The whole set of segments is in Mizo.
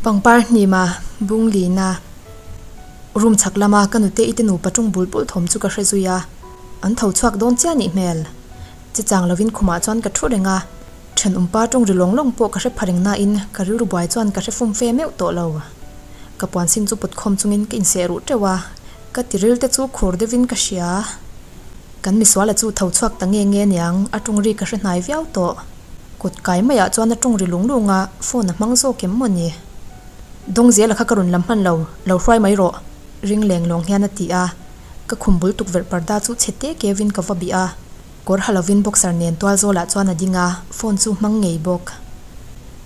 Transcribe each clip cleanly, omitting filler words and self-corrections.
Pangpar hnima bung lina room chhak lama ka nute i te nupa ṭawng bul bul thawm chu ka hre zui a, an tho chhuak dawn chiah nih hmel. Chi chang lovin khumah chuan ka thu reng a, thenawmpa ṭawng ri lawng lawng pawh ka hre pha reng nain ka rilru buai chuan ka hre fum fe meuh tawh lo. Ka puan sin chu put khawm chungin ka inseh ruh teuh a, ka tiril te chu khur deuhin ka hria. Kan misuala chu tho chhuak ta nge nge niang, a ṭawng ri ka hre hnai viau tawh. Kut kai maiah chuan a ṭawng ri lung lung a, phone a hmang zawk em maw ni? Dawng zela kha ka rawn lam hman lo, lo hruai mai rawh, ring leng lawng hian a ti a. Ka khum bul tukverh parda chu chhe te kevin ka va bih a. Kawr ha lovin boxer nen tual zawlah chuan a ding a, phone chu hmang ngei bawk.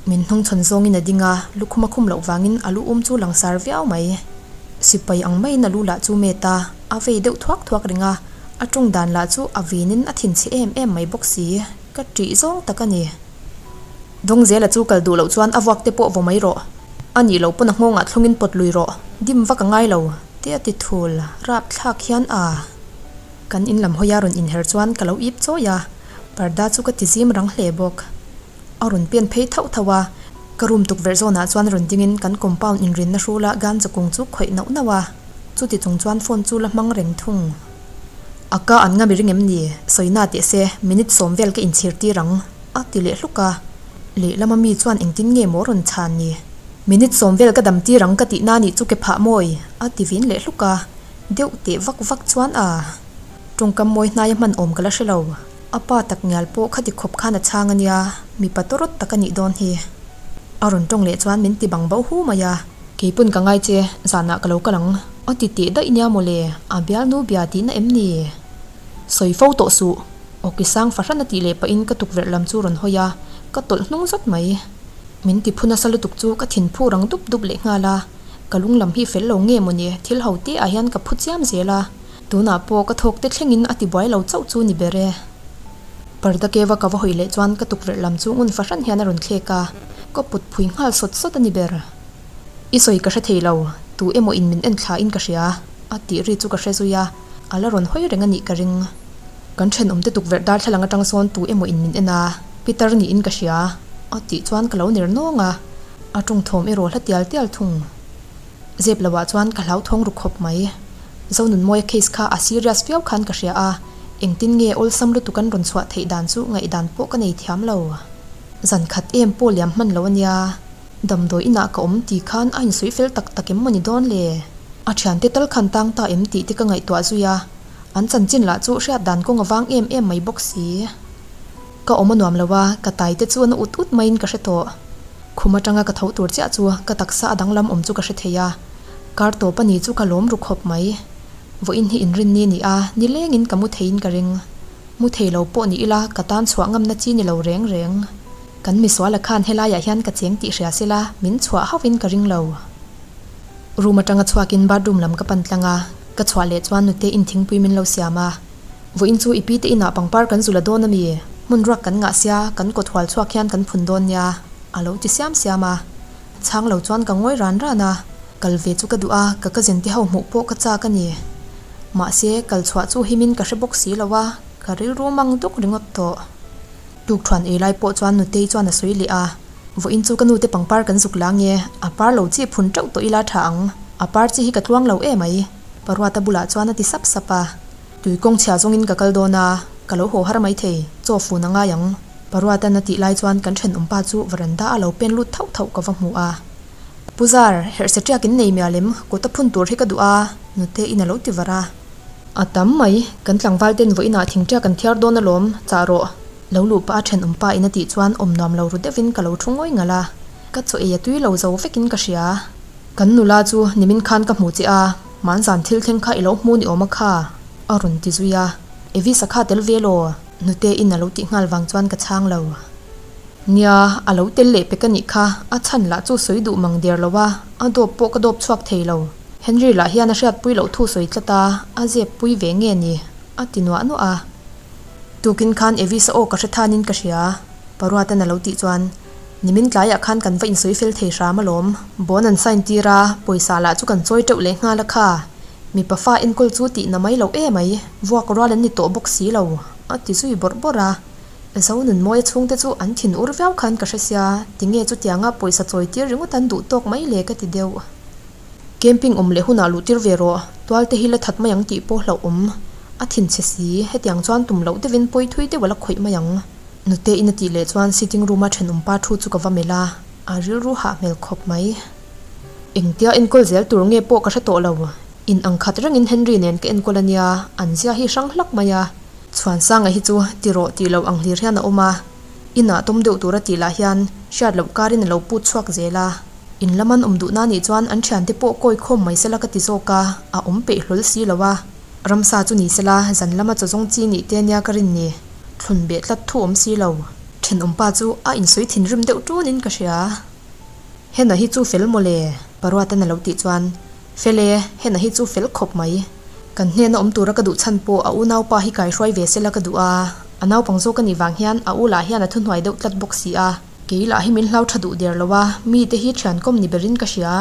Min hnungchhawn zawngin a ding a, lukhum a khum loh vangin a lu um chu langsar viau mai. Sipai ang maiin a lu lah chu met a, a vei deuh thuak thuak reng a, a tawng dan lah chu a vinin a thinchhe em em mai bawk si, ka ṭih zawng tak a ni. Dawngzela chu kal duh loh chuan a vuak te pawh vaw mai rawh. A nih loh pawn a nghawngah thlungin pawt lui rawh, dim vak a ngai lo, te a ti thul, rapthlak hian a. Kan in lam hawia rawn inher chuan ka lo ip chawi a, parda chu ka ti zim rang hle bawk. A rawn pen phei thauh thauh a, ka room tukverh zawnah chuan rawn dingin kan compound inrinna hrula ganja kung chu khawih nauh nauh a, chuti chung chuan phone chu la hmang reng thung. A ka an ngami ring em ni? Sawina teh se, minute sawm vel ka inchhir tir ang, a ti leh hluk a. Lehlama mi chuan engtin nge maw rawn chhan ni? Minute sawm vel ka dam tir ang ka tihna nih chu ke phah mawi, a ti vin leh hluk a. Deuh teh vak vak chuan a tawngkam mawi hnaia hman awm ka la hre lo. A pa tak ngial pawh khati khawp khan a chhang a nia, mipa tawrawt tak a nih dawn hi. A rawn tawng leh chuan min ti bang bo hu mai a. Keipawn ka ngai che, zanah ka lo kal ang. A ti teh daih nia mawle, a bialnu bia tihna em ni? Sawi fo tawh suh. Awki sang fahran a tih leh pahin ka tukverh lam chu rawn hawi a, ka tawlh hnung zat mai. Min ti phu nasa lutuk chu ka thin phu rang dup dup leh nghal a. Ka lung lam hi fel lo nge mawni, thil ho te ah hian ka phu chiam zel a, tunah pawh ka thawk te thlengin a ti buai lo chauh chu ni ber e. Parda keva ka va hawi leh chuan ka tukverh lam chu ngun fahran hian a rawn thlek a, ka put phui nghal sawt sawt a ni ber. I sawi ka hre thei lo, tu emaw in min en thla in ka hria, a tih ri chu ka hre zui a, a la rawn hawi reng a nih ka ring. Kan thenawmte tukverh darthlalang atang sawn tu emaw in min en a, Peter niin ka hria, a tih chuan ka lo ner nawng a. A tawngthawm erawh hla tial tial thung. Zep lo ah chuan ka hlauthawng ru khawp mai. Zonunmawia case kha a serious viau khan ka hria a, engtin nge awlsam lutuk an rawn chhuah theih dan chu ngaihdan pawh ka nei thiam lo. Zan khat em pawh liam hman lo ania, damdawi inah ka awm ti khan a insuih fel tak tak em mawni dawn le? A thiante tal khan tang ta em tih te ka ngaihtuah zui a, an chanchin lah chu hriat dan kawng a vang em em mai bawk si. Ka awm a nuam lo a, ka tai te chu a na ut ut maiin ka hre tawh. Khum atanga ka tho tur chiah chu ka taksa a danglam awm chu ka hre thei a, kar tawp a ni chu ka lawm ru khawp mai. Vawiin hi inrinni ni a, nilengin ka mu theiin ka ring. Mu thei lo pawh ni ila ka tan chhuah ngamna chi ni lo reng reng. Kan misuala khan helaiah hian ka cheng tih hria sela min chhuah hauhin ka ring lo. Room atanga chhuakin bathroom lam ka pan tlang a, ka chhuah leh chuan nute in thingpui min lo siam a. Vawiin chu i pi te inah pangpar kan zula dawn a mi? Hmun ruak kan ngah sia, kan kawt hual chhuak hian kan phun dawn nia, a lo ti siam siam a. Chhang lo chuan ka ngawi ran ran a, kal ve chu ka duh a, ka cousin te ho hmuh pawh ka chak a ni. Mahse, kal chhuah chu himin ka hre bawk si lo a, ka rilru mang duk ringawt tawh. Tukthuan ei lai pawh chuan Nutei chuan a sawi leh a, Vawiin chu ka nute pangpar kan zuk la nge, a par lo chi phun teuh tawh ila tha ang, a par chi hi ka tluang lo emai, Paruata bulah chuan a ti sap sap a. Tui kawng chhia zawngin ka kal dawn a, ka lo haw har mai thei, chaw fun a ngai ang. Paruatan a tih lai chuan kan thenawmpa chu varanda a lo pen lut thauh thauh ka va hmu a. Pu Zar, herh se ṭiak in nei mial em, kut a phun tur hi ka duh a, nute in a lo ti var a. A tam mai, kan tlangval ten vawiinah thing ṭiak an thiar dawn alawm, chah rawh. Lo luh pah a thenawmpa in a tih chuan awm nuam lo ru deuhin ka lo thu ngawi ngalh a, ka chaw ei a tui lo zo vekin ka hria. Kan nula chu nimin khan ka hmu che a, hmanzan thil thleng kha i lo hmu ni awm a kha, a rawn ti zui a. Evisa kha tel ve law? Nute in a lo tih nghal vang chuan ka chhang lo. Nia, a lo tel leh pek a nih kha, a chhan lah chu sawi duh mang der lo a, a dawp pawh ka dawp chhuak thei lo. Henry lah hian a hriatpui loh thu sawi tlat a, a zep pui ve nge ni? A ti nuah nuah a. Tukin khan Evisa aw ka hre thanin ka hria, Paruatan a lo tih chuan. Nimin tlaiah khan kan va insawi fel thei hram alawm. Bond an sign tir a, pawisa lah chu kan chawi teuh leh nghal a kha. Mipa fa enkawl chu tih na mai loh e mai, vuak rual an ni tawh bawk si lo, a ti zui bawrh bawrh a. Zonunmawia chhungte chu an thin ur viau khan ka hre sia, tinge chutianga pawisa chawi tir ringawt an duh tawk mai le ka ti deuh. Camping awm leh hunah luh tir ve rawh, tual te hi la that mai ang tih pawh hlauh awm. A thin chhe si, hetiang chuan tum loh deuhin pawi thui deuh a la khawih mai ang. Nute in a tih leh chuan sitting room a thenawm pa thu chu ka va melh a, a rilru hah hmel khawp mai. Engtia enkawl zel tur nge pawh ka hre tawh lo. In ang khat rengin Henry nen ka enkawl a nia, an zia hi hrang hlak mai a. Chhuansanga hi chu ti rawh tih loh ang hlir hian a awm a, inah tawm deuh tura tih lah hian hriat loh karin a lo put chhuak zel a. In lam an awm duhna nih chuan an thiante pawh kawi khawm mai sela ka ti zawk a, a awm peih hlawl si lo a. Ramsa chu ni sela zan lama chaw zawng chi nih te nia ka rin ni. Thlun beh tlat thu awm si lo. Thenawmpa chu a insawi thinrim deuh tunin ka hria. Hena hi chu fel mawle, Paruatan a lo tih chuan, Fel e, Hena hi chu fel khawp mai. Kan hnena awm tura ka duh chhan pawh a unaupa hi kaihruai ve sela ka duh a, a naupang zawk a nih vang hian a u lah hian a thuhnuai deuh tlat bawk si a. Kei lah hi min hlau tha duh der lo a, mite hi thiankawm ni berin ka hria.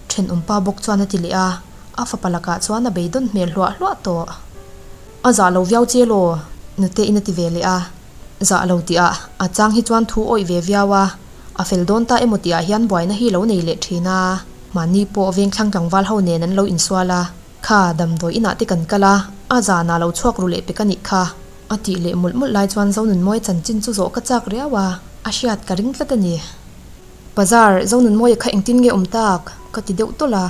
Thenawmpa bawk chuan a ti leh a, a fapa lakah chuan a beidawn hmel hluah hluah tawh. A zah lo viau che law? Nute in a ti ve leh a. Zah lo tih ah a chang hi chuan thu awih ve viau a, a fel dawn ta emaw tih ah hian buaina hi lo nei leh thin a, mahni pawh vengthlang tlangval ho nen an lo insual a, kha damdawi inah te kan kal a, a zanah lo chhuak ru leh pek a nih kha. A tih leh mawlh mawlh lai chuan Zonunmawia chanchin chu zawh ka chak riau a, a hriat ka ring tlat a ni. Bazar, Zonunmawia kha engtin nge awm tak? ka ti deuh tawlh a.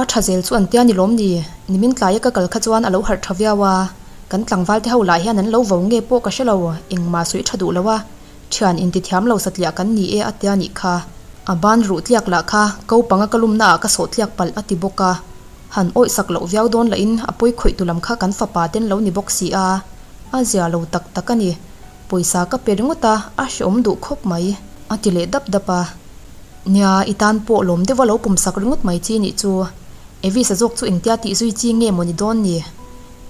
A tha zel chu an tia ni lawm ni? Nimin tlaia ka kal kha chuan a lo harh tha viau a, kan tlangval te ho lah hian an lo vo nge pawh ka hre lo, engmah sawi tha duh lo a, thian intithiam lo satliah kan ni e a tia nih kha. A ban ruh tliak lah kha ko panga ka lumna ah ka sawh tliak palh a ti bawk a, han awih sak loh viau dawn lahin a pawi khawih tu lam kha kan fapa ten lo ni bawk si a, a zia lo tak tak a ni. Pawisa ka pe ringawt a, a hreawm duh khawp mai a ti leh dap dap a. Nia, i tan pawh lawm deuha lo pawmsak ringawt mai chi nih chu. Evis-a zawk chu engtia tih zui chi nge maw ni dawn ni?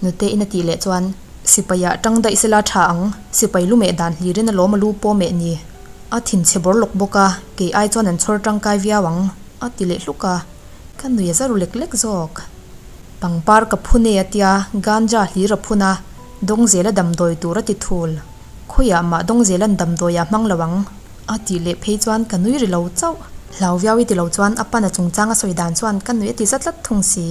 Nute-in a tih leh chuan, Sipai-ah tang daih sela tha ang, sipai lu meh dan hlirin a lawm a lu pawh meh ni. A thinchhe bawr lawk bawk a, kei ai chuan an chhawr tangkai viau ang, a ti leh hluk a. Ka nui a za ru lek lek zawk. Pangpar ka phun e a tia, ganja hlir a phun a, Dawngzela damdawi tur a ti thul. Khawiah mah Dawngzela'n damdawi a hmang lo ang. A tih leh phei chuan ka nui ri lo chauh. Hlau viau i ti lo chuan a pan a chungchang a sawi dan chuan ka nui a ti za tlat thung si.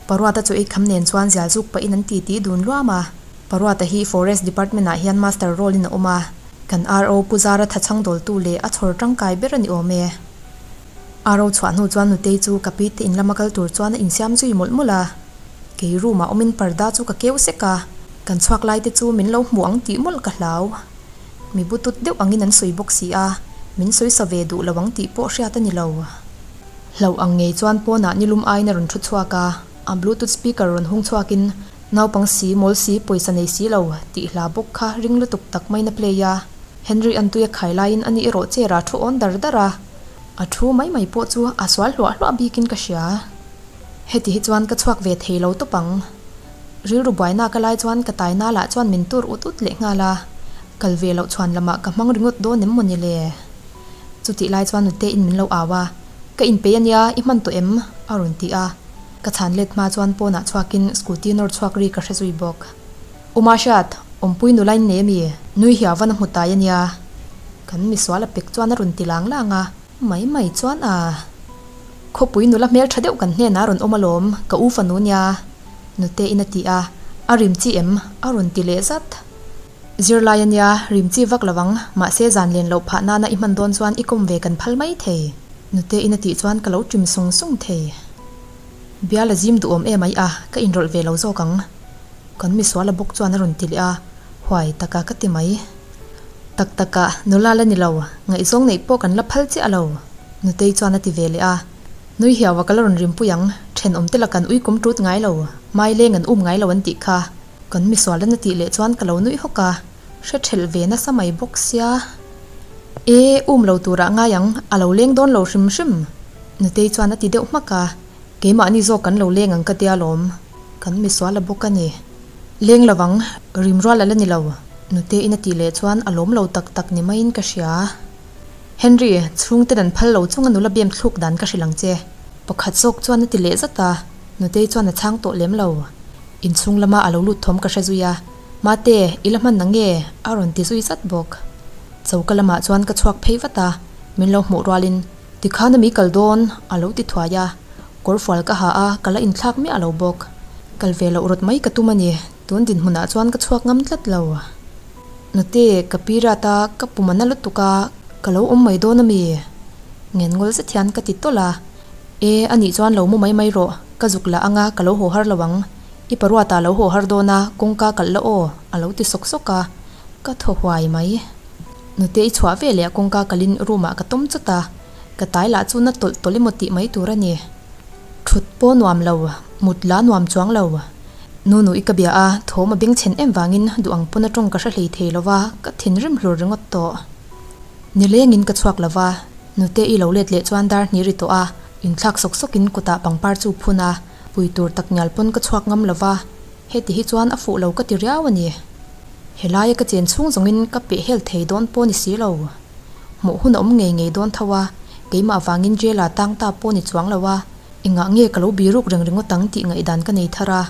Paruata chu eikham nen chuan zial zuk pahin an ti ti dun luam a. Paruata hi Forest Department ah hian master role in a awm a, kan RO Pu Zara thachhang dawltu leh a chhawr tangkai ber a ni awm e. RO chhuah hnu chuan Nutei chu ka pi te in lama kal tur chuan a insiam zui mawlh mawlh a. Kei room ah awmin parda chu ka keu sek a, kan chhuak lai te chu min lo hmu ang tih mawlh ka hlau. Mi butut deuh angin an sawi bawk si a, min sawi sa ve duh lo ang tih pawh hriat a ni lo. Hlauh ang ngei chuan pawnah nilum aiin a rawn thu chhuak a, a bluetooth speaker rawn hung chhuakin naupang si, mawl si, pawisa nei si lo tih hla bawk kha ring lutuk tak maiin a play a. Henry an tui a khai laiin ani erawh chair ah thu awn dar dar a, a thu mai mai pawh chu a sual hluah hluah bikin ka hria. Heti hi chuan ka chhuak ve thei lo tawp ang. Rilru buaina ka lai chuan ka taina lah chuan min tur ut ut leh nghal a, kal ve loh chhuan lamah ka hmang ringawt dawn em maw ni le? Chutih lai chuan nute in min lo au a, Ka inpeih a nia, i hman tawh em? a rawn ti a, ka chhan let hma chuan pawnah chhuakin scooty nawr chhuak ri ka hre zui bawk. U Mahriat, awmpui nula in nei ami? Nui hiau van a hmu tai a nia. Kan misual a pek chuan a rawn ti lang lang a, mai mai chuan a. Khawpui nula hmel tha deuh kan hnenah a rawn awm alawm, ka u fanu nia, Nute-in a ti a, a rim chi em? a rawn ti leh zat. Zirlai a nia, rim chi vak lo ang, mahse zan len loh phah nana i hman dawn chuan i kawm ve kan phal mai thei, Nute-in a tih chuan ka lo ṭim sung sung thei. Bial a zim duhawm em ai a, ka inrawlh ve lo zawk ang. Kan misuala bawk chuan a rawn ti leh a, huai taka ka ti mai. Tak taka, nula la ni lo, ngaihzawng neih pawh kan la phal chiah lo, Nutei chuan a ti ve leh a. Nui hiau a ka la rawn rimpui ang, thenawm te la kan ui kum tut ngai lo, mai leng an um ngai lo an tih kha. Kan misual an a tih leh chuan ka lo nui hawk a, hre thelh ve nasa mai bawk sia. E, um lo turah ngai ang, a lo leng dawn lo hrim hrim, Nutei chuan a ti deuh hmak a. Keimahni zawk kan lo leng ang ka tia lawm, kan misual a bawk a ni. Leng lovang, rim rual a la ni lo, Nute in a tih leh chuan a lawm lo tak tak ni maiin ka hria. Henry, chhungten an phal lo chunga nula bem thluk dan ka hrilh ang che. Pakhat zawk chuan a ti leh zat a, Nutei chuan a chhang tawh lem lo. Inchhung lama a lo lut thawm ka hre zui a. Mate, i la hman nange? a rawn ti zui zat bawk. Choka lamah chuan ka chhuak phei vat a, min lo hmuh rualin, Tikhan a mi kal dawn? a lo ti thuai a. Kawrfual ka ha a, ka la inthlak miah lo bawk. Kal ve loh rawt mai ka tum a ni, tun dinhmunah chuan ka chhuak ngam tlat lo. Nute, ka pi rat a, ka pum a na lutuk a, ka lo awm mai dawn a mi? Ngenngawl zet hian ka ti tawlh a. E, a nih chuan lo mu mai mai rawh, ka zuk lah anga ka lo haw har lo ang. I paruatah lo haw har dawn a, kawngka kalh la aw, a lo ti sawk sawk a, ka thaw huai mai. Nute i chhuah ve leh a kawngka kalhin room ah ka tawm chawt a, ka tai lah chu na tawlh tawlh emaw tih mai tur a ni. Thut pawh nuam lo, mut la nuam chuang lo. Nunu i ka bia a, thawm a bengchhen em vangin duh ang pawn a tawng ka hre hlei thei lo va, ka thinrim hlur ringawt tawh. Nilengin ka chhuak lo va, nute i lo let leh chuan dar hnih ri tawh a, inthlak sawk sawkin kutah pangpar chu phun a, pui tur tak ngial pawn ka chhuak ngam lo va, heti hi chuan a fuh lo ka ti riau a ni. Helaia ka chen chhung zawngin ka peh hel thei dawn pawh ni si lo. Hmuh hun a awm ngei ngei dawn tho a, keimah vangin jail ah tang ta pawh ni chuang lo a, engah nge ka lo biruk reng ringawt ang tih ngaihdan ka nei thar a,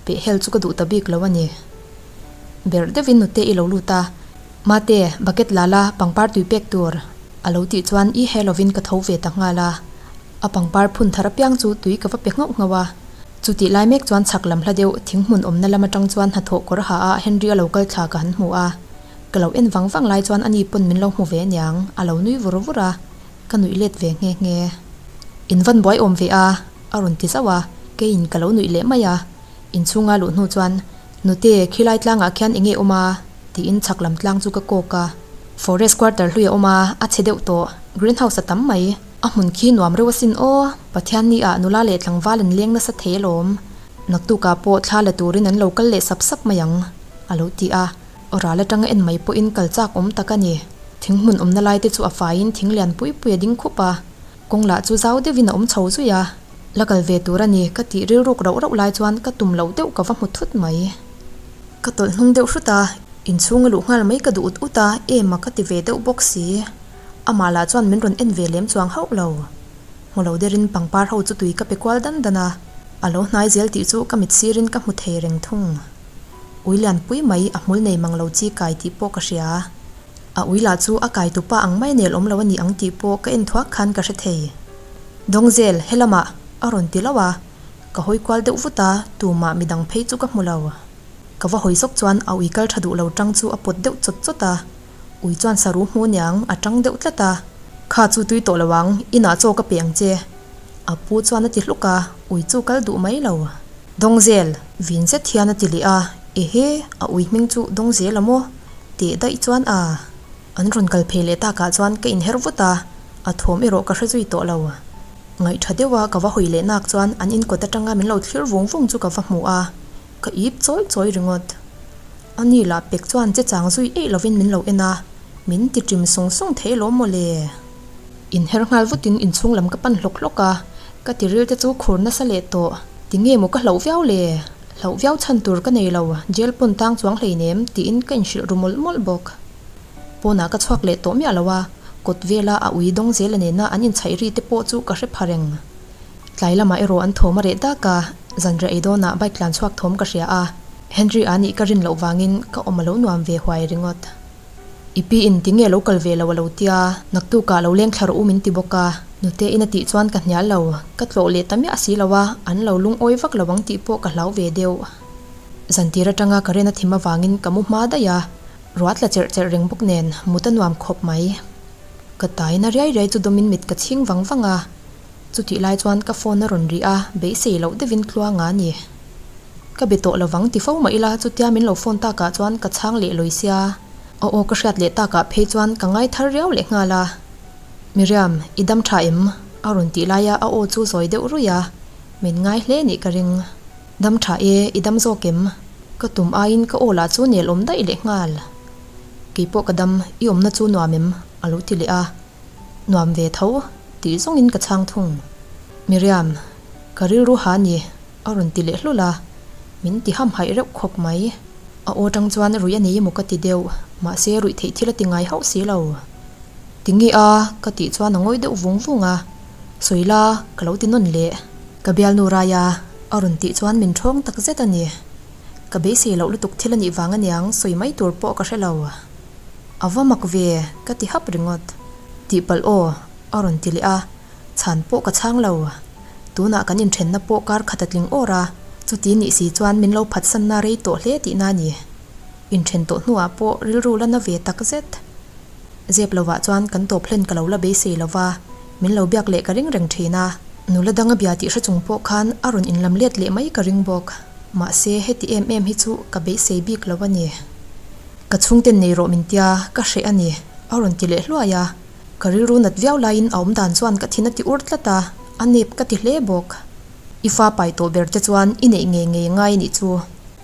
peh hel chu ka duh ta bik lo a ni. Berh deuhin nute i lo lut a, Mate, bucket la la, pangpar tui pek tur, a lo tih chuan i he lovin ka tho ve ta nghal a. A pangpar phun thar apiang chu tui ka va pe nghauh nghauh a. Chutih lai mek chuan chhak lam hla deuh thing hmun awmna lam atang chuan hnathawh kawr ha a Henry a lo kal thla ka han hmu a. Ka lo en vang vang lai chuan ani pawn min lo hmu ve aniang, a lo nui vur vur a, ka nuih let ve nghe nghe. In van buai awm ve a, a rawn ti zauh a, keiin ka lo nuih leh mai a. Inchhunga luh hnu chuan Nute, khilai tlangah khian enge awm a? tiin chhak lam tlang chu ka kawk a. Forest quarter hlui a awm a, a chhe deuh tawh. Green house a tam mai. A hmun khi nuam reuh asin aw, Pathianni ah nula leh tlangval an leng nasa thei alawm. Naktukah pawh thla la turin an lo kal leh sap sap mai ang, a lo ti a. Ral atanga en mai pawhin kal chak awm tak a ni. Thing hmun awmna lai te chu a faiin thing lian pui pui a ding khup a. Kawng lah chu zau deuhin a awm chho zui a, la kal ve tur a ni ka tih rilruk rauh rauh lai chuan ka tum loh deuh ka va hmu thut mai. Ka tawlh hnung deuh hrut a, inchhung a luh nghal mai ka duh ut ut a, em a ka ti ve deuh bawk si. Amah lah chuan min rawn en ve lem chuang hauh lo. Hmu lo derin pangpar ho chu tui ka pe kual dan dan a, a lo hnai zel tih chu ka mit sirin ka hmu thei reng thung. Ui lian pui mai a hmul nei mang lo chi kai tih pawh ka hria. A ui lah chu a kai tupa ang mai nel awm lo a ni ang tih pawh ka en thuak khan ka hre thei. Dawngzel, helamah a rawn ti lo a, ka hawi kual deuh vut a, tumah midang phei chu ka hmu lo. Ka va hawi zawk chuan a ui kal tha duh lo tang chu a pawt deuh chawt chawt a, ui chuan saru hmu niang a tang deuh tlat a, Kha chu tui tawh lo ang, inah chaw ka pe ang che. A pu chuan a ti hluk a, ui chu kal duh mai lo. Dawngzel, vin zet hian a ti leh a, Ehe, a ui hming chu Dawngzel a maw? Teh daih chuan a. An rawn kal phei leh takah chuan ka inher vut a, a thawm erawh ka hre zui tawh lo. Ngaihṭha deuha ka va hawi leh nak chuan an inkawt aṭanga min lo thlir vung vung chu ka va hmu a, ka ip chawi chawi ringawt. Ani lah pek chuan che chang zui eih lovin min lo en a, min ti ṭim sung sung thei lawm maw le? Inher nghal vutin inchhung lam ka pan hlawk hlawk a, ka tiril te chu khur nasa leh tawh. Tinge maw ka hlauh viau le? Hlauh viau chhan tur ka nei lo, jail pawn tang chuang hleinem tiin ka inhrilh ru mawlh mawlh bawk. Pawnah ka chhuak leh tawh miah lo a, kawt vela a ui dawng zela nena an inchhaih ri te pawh chu ka hre pha reng. Tlai lamah erawh an thawm a reh dak a, zanriah ei dawnah bike tlan chhuak thawm ka hria a, Henry a nih ka rin loh vangin ka awm a lo nuam ve huai ringawt. I pi in tinge lo kal ve lo a lo tia, naktukah lo leng thla rawh u min ti bawk a, nute in a tih chuan ka hnial lo, ka tlawh leh ta miah si lo a, an lo lungawi vak lo ang tih pawh ka hlau ve deuh. Zantir atanga ka ren a thim avangin ka mu hma daih a, ruah tla cherh cherh reng bawk nen mut a nuam khawp mai. Ka taina riai riai chu dawmin mit ka chhing vang vang a, chutih lai chuan ka phone a rawn ri a, beisei loh deuhin tluanga a ni. Ka be tawh lovang ti fo mah ila chutia min lo phone takah chuan ka chhang leh lawi sia. Aw aw ka hriat leh takah phei chuan ka ngai thar riau leh nghal a. Miriam, i dam tha em? a rawn tih laia a aw chu zawi deuh ruih a, min ngai hle nih ka ring. Dam tha e, i dam zawk em? Ka tum aiin ka aw lah chu nel awm daih leh nghal. Keipawh ka dam, i awmna chu nuam em? a lo ti leh a. Nuam ve tho, tih zawngin ka chhang thung. Miriam, ka rilru ha ni. A rawn ti leh hlul a, min ti hamhaih reuh khawp mai. A aw tang chuan ruih a nei emaw ka ti deuh, mahse ruih theih thil a ti ngai hauh si lo. Ti nge a? ka tih chuan a ngawi deuh vung vung a, Sawi la, ka lo ti nawn leh. Ka bialnu Raya a rawn tih chuan min thawng tak zet a ni. Ka beisei loh lutuk thil a nih vang aniang sawi mai tur pawh ka hre lo. A va mak ve, ka ti hap ringawt. Tihpalh aw, a rawn ti leh a, chhan pawh ka chhang lo. Tunah kan inthenna pawh kar khat a tling awr a, chuti nih si chuan min lo phatsanna rei tawh hle tihna a ni. Inthen tawh hnuah pawh rilru la na ve tak zet. Zep lovah chuan kan tawp hlen ka lo la beisei lova, min lo biak leh ka ring reng thin a. Nula danga bia tih hre chung pawh khan a rawn inlam let leh mai ka ring bawk. Mahse heti em em hi chu ka beisei bik lo a ni. Ka chhungten nei rawh min tia, ka hreh a ni, a rawn ti leh hluai a. Ka rilru nat viau laiin a awm dan chuan ka thin a ti ur tlat a, a nep ka ti hle bawk. I fa pai tawh ber te chuan i neih ngei ngei ngai nih chu.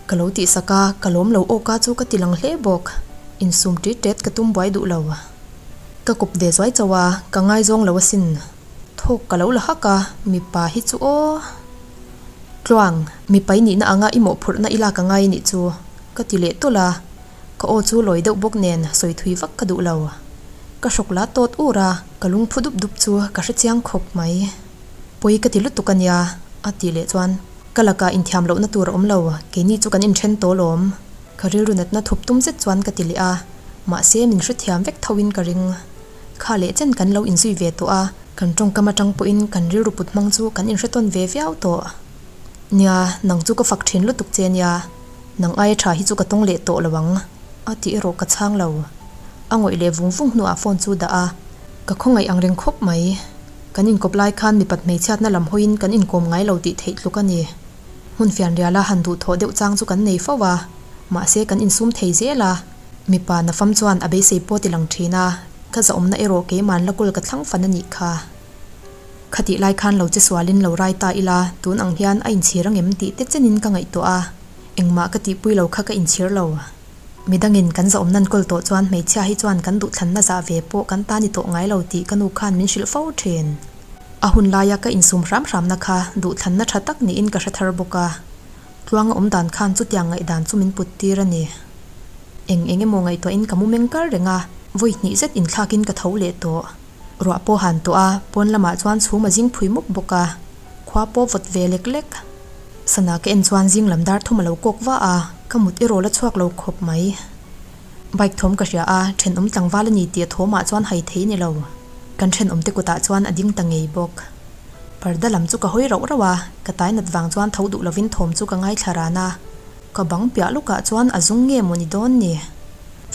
Ka lo tihsak a, ka lawm lo awka chu ka ti lang hle bawk. Insum ṭit ṭet ka tum buai duh lo. Ka kawp ve zuai chauh a, ka ngaizawng lo asin. Thawk ka lo la hak a, mipa hi chu aw. Tluang, mipa i nihna anga i mawhphurhna i lak a ngai nih chu, ka ti leh tawlh a. Ka aw chu lawi deuh bawk nen sawi thui vak ka duh lo. Ka hrawk la tawt ur a, ka lungphu dup dup chu ka hrechiang khawp mai. Pawi ka ti lutuk a nia, a tih leh chuan ka lakah inthiam lohna tur a awm lo, keini chu kan inthen tawh alawm. Ka rilru natna thup tum zet chuan ka ti leh a, mahse min hrethiam vek thoin ka ring. Kha leh chen kan lo inzui ve tawh a, kan tawngkam atang pawhin kan rilru put hmang chu kan inhretawn ve viau tawh. Nia, nang chu ka fak thin lutuk che nia, nang aia tha hi chu ka tawng leh tawh lo ang, a tih erawh ka chhang lo. A ngawih leh vung vung hnuah phone chu dah a, ka khawngaih ang reng khawp mai. Kan inkawp lai khan mipat hmeichhiatna lam hawiin kan inkawm ngai lo tih theih tluk a ni. Hmun fianriala han duhthawh deuh chang chu kan nei fo a, mahse kan insum thei zel a. Mipa nafam chuan a beisei pawh ti lang thin a, ka zahawmna erawh keiman la kul ka thlang fan a nih kha. Khatih lai khan lo che sualin lo rai ta ila, tun ang hian a inchhir angem tih te chenin ka ngaihtuah a, engmah ka tihpui lo kha ka inchhir lo. Midangin kan zahawmna an kawl tawh chuan hmeichhia hi chuan kan duhthlanna zah ve pawh kan ta ni tawh ngai lo tih ka nu khan min hrilh fo thin. A hun laia ka insum hram hramna kha duhthlanna tha tak niin ka hre thar bawk a, Tluanga awm dan khan chutiang ngaihdan chu min put tir a ni. Eng eng emaw ngaihtuahin ka mu meng kar reng a, vawi hnih zet inthlakin ka tho leh tawh. Ruah pawh han tawh a, pawn lamah chuan chhum a zing phui mup bawk a, khua pawh vawt ve lek lek. Sana ka en chuan zing lam dar thum a lo kawk va a, ka mut erawh la chhuak lo khawp mai. Bike thawm ka hria a, thenawm tlangval a ni tih a thawmah chuan hai thei ni lo. Kan thenawmte kutah chuan a ding ta ngei bawk. Parda lam chu ka hawi rauh rauh a, ka tai nat vang chuan tho duh lovin thawm chu ka ngaithla ran a. Ka bang piah lukah chuan a zung nge maw ni dawn ni?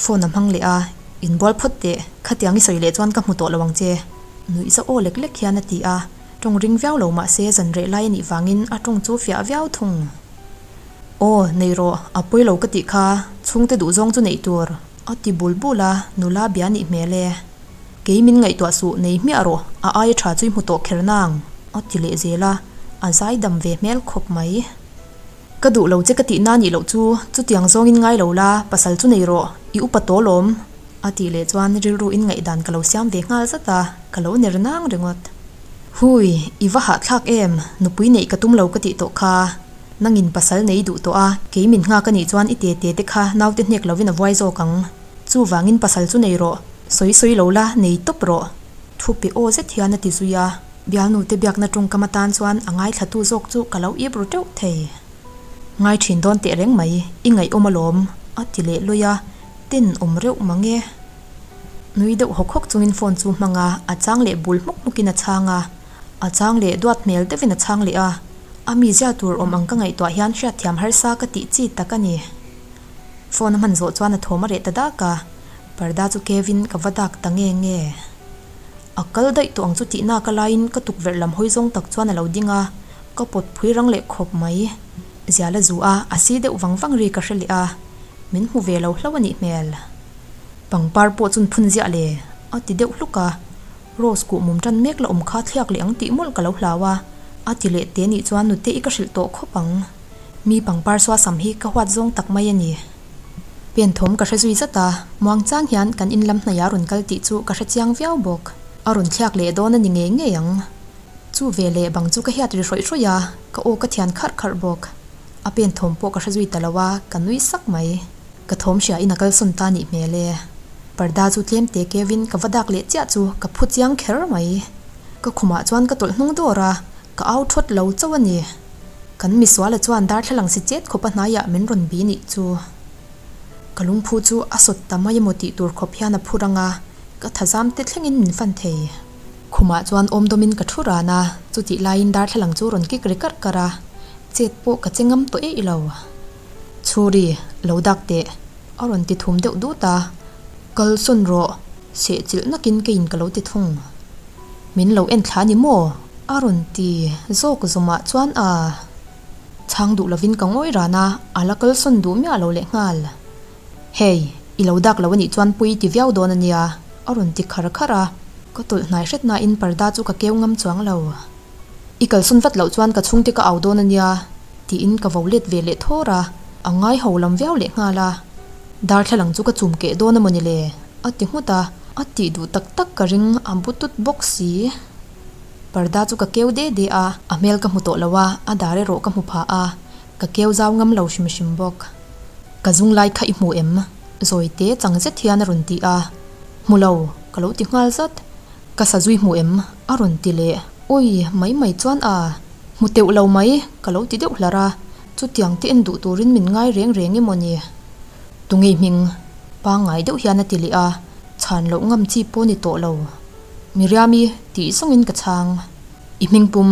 Phone a hmang leh a, Inbual phawt teh, khatiang i sawi leh chuan ka hmu tawh lo ang che. Nuih za aw lek lek hian a ti a, tawng ring viau lo mah se zan reh lai a nih vangin a tawng chu fiah viau thung. Aw, nei rawh, a pawi lo ka tih kha, chhungte duhzawng chu neih tur. A ti bul bul a, nula bia nih hmel e. Kei min ngaihtuah suh, nei hmiah rawh, a aia tha chu i hmu tawh kher nang, a ti leh zel a, a zai dam ve hmel khawp mai. Ka duh lo che ka tih na nih loh chu, chutiang zawngin ngai lo la, pasal chu nei rawh, i upa tawh lawm, a tih leh chuan rilru in ngaihdan ka lo siam ve nghal zat a, ka lo ner nang ringawt. Hui, i va hahthlak em, nupui neih ka tum lo ka tih tawh kha. Nangin pasal nei duh tawh a, kei min nghak a nih chuan i te te te kha naute hnek lovin a vuai zawk ang. Chuvangin pasal chu nei rawh, sawi sawi lo la, nei tawp rawh. Thu pe aw zet hian a ti zui a, bialnute biakna tawngkam atan chuan a ngaithlatu zawk chu ka lo ip ru teuh thei. Ngai thin dawn teh reng mai, i ngaihawm alawm, a ti leh luai a, ten awm reuh mang e. Nui deuh hawk hawk chungin phone chu hmang a, a chang leh bul hmuk hmukin a chhang a, a chang leh duat hmel deuhin a chhang leh a, a mizia tur awm ang ka ngaihtuah hian hriatthiam harsa ka tih chi tak a ni. Phone a hman zawh chuan a thawm a reh ta dak a, parda chu Kevin ka va dak ta nge nge. A kal daih tawh ang chu tih nak a laiin ka tukverh lam hawi zawng tak chuan a lo ding a, ka pawt phui rang leh khawp mai. Zial a zu a, a si deuh vang vang ri ka hre leh a, min hmu ve lo hlauh a nih hmel. Pangpar pawh chun phun ziah le, a ti deuh hluk a, Rose kuh mum tan mek la awm kha thliak leh ang tih mawlh ka lo hlau a, a ti leh te nih chuan nute i ka hrilh tawh khawp ang. Mi pangpar suasam hi ka huat zawng tak mai a ni. Pen thawm ka hre zui zat a, muang chang hian kan in lam hnaih a rawn kal tih chu ka hre chiang viau bawk. A rawn thliak leh dawn a ni ngei ngei ang. Chu ve leh bang chu ka hiat ri hrawih hrawih a, ka aw ka thian kharh kharh bawk. A pen thawm pawh ka hre zui ta lo a, ka nui sak mai. Ka thawm hria in a kalsawn ta nih hmel e. Parda chu tlem te kevin ka va dak leh chiah chu ka phu chiang kher mai. Ka khumah chuan ka tawlh hnung dawr a, ka au thawt lo chauh a ni. Kan misuala chuan darthlalang si chet khawpa hnaiah min rawn bi nih chu. Ka lungphu chu a sawt ta mai emaw tih tur khawp hian a phur ang a, ka thazam te thlengin min fan thei. Khumah chuan awm dawmin ka thu ran a, chutih laiin darthlalang chu rawn kik ri karh karh a, chet pawh ka che ngam tawh eih lo. Chhuri, lo dak teh, a rawn ti thum deuh dut a, kal sawn rawh, sehchilh nakin keiin ka lo ti thung. Min lo en thla ni maw? A rawn ti zawk zawmah chuan a chhang duh lovin ka ngawi ran a, a la kalsawn duh miah lo leh nghal. Hey, i lo dak lo a nih chuan pui ti viau dawn a nia, a rawn ti khar khar a, ka tawlh hnai hret nain parda chu ka keu ngam chuang lo. I kalsawn vat loh chuan ka chhungte ka au dawn a nia, tiin ka vo let ve leh thawr a, a ngai ho lam viau leh nghal a. Darthlalang chu ka chum keh dawn a mawni le? A ti nghut a, a tih duh tak tak ka ring a bu tut bawk si. Parda chu ka keu de de a, a hmel ka hmu tawh lo a, a dar erawh ka hmu pha a, ka keu zau ngam lo hrim hrim bawk. Ka zung lai kha i hmu em? Zawi te chang zet hian a rawn ti a, Hmu lo, ka lo ti nghal zat. Ka sa zui hmu em? A rawn ti leh. Awi, mai mai chuan a, hmu teuh lo mai, ka lo ti deuh hlar a, chutiang te en duh turin min ngai reng reng emaw ni? Tunge hming? Pangngai deuh hian a ti leh a, chhan loh ngam chi pawh ni tawh lo. Miriami tih zawngin ka chhang. I hming pum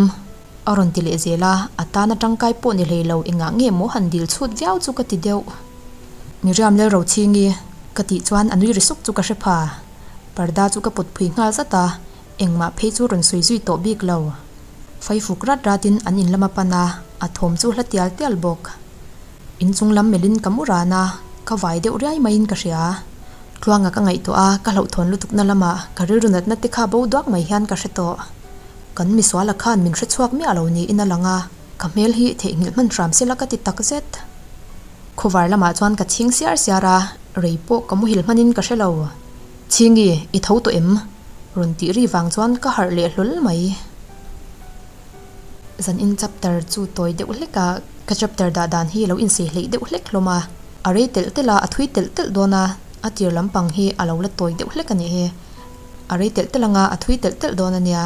a rawn ti leh zel a, a tana tangkai pawh ni hlei lo engah nge maw han dil chhut viau chu ka ti deuh. Miriam Lalrochhingi ka tih chuan a nui ri suk chu ka hre pha. Parda chu ka pawt phui nghal zat a, engmah phei chu rawn sawi zui tawh bik lo. Faifuk rat ratin an in lama pan a, a thawm chu hla tial tial bawk. Inchung lam melhin ka mu ran a, ka vai deuh riai maiin ka hria. Tluanga ka ngaihtuah a, ka hlauhthawn lutukna lamah ka rilru natna te kha bo duak mai hian ka hre tawh. Kan misuala khan min hre chhuak miah lo niin a lang a, ka hmel hi theihnghilh hman hram sela ka ti tak zet. Khawvar lamah chuan ka chhing siar siar a, rei pawh ka muhil hmanin ka hre lo. Chhingi, i tho tawh em? Rawn tih ri vang chuan ka harh leh hlawl mai. Zan in chapter chu tawi deuh hlek a, ka chapter dah dan hi lo insei hleih deuh hlek hlawm a, a rei telh telh a, a thui telh telh dawn a, a tir lampang hi a lo la tawi deuh hlek a nih hi. A rei telh telh anga a thui telh telh dawn a nia.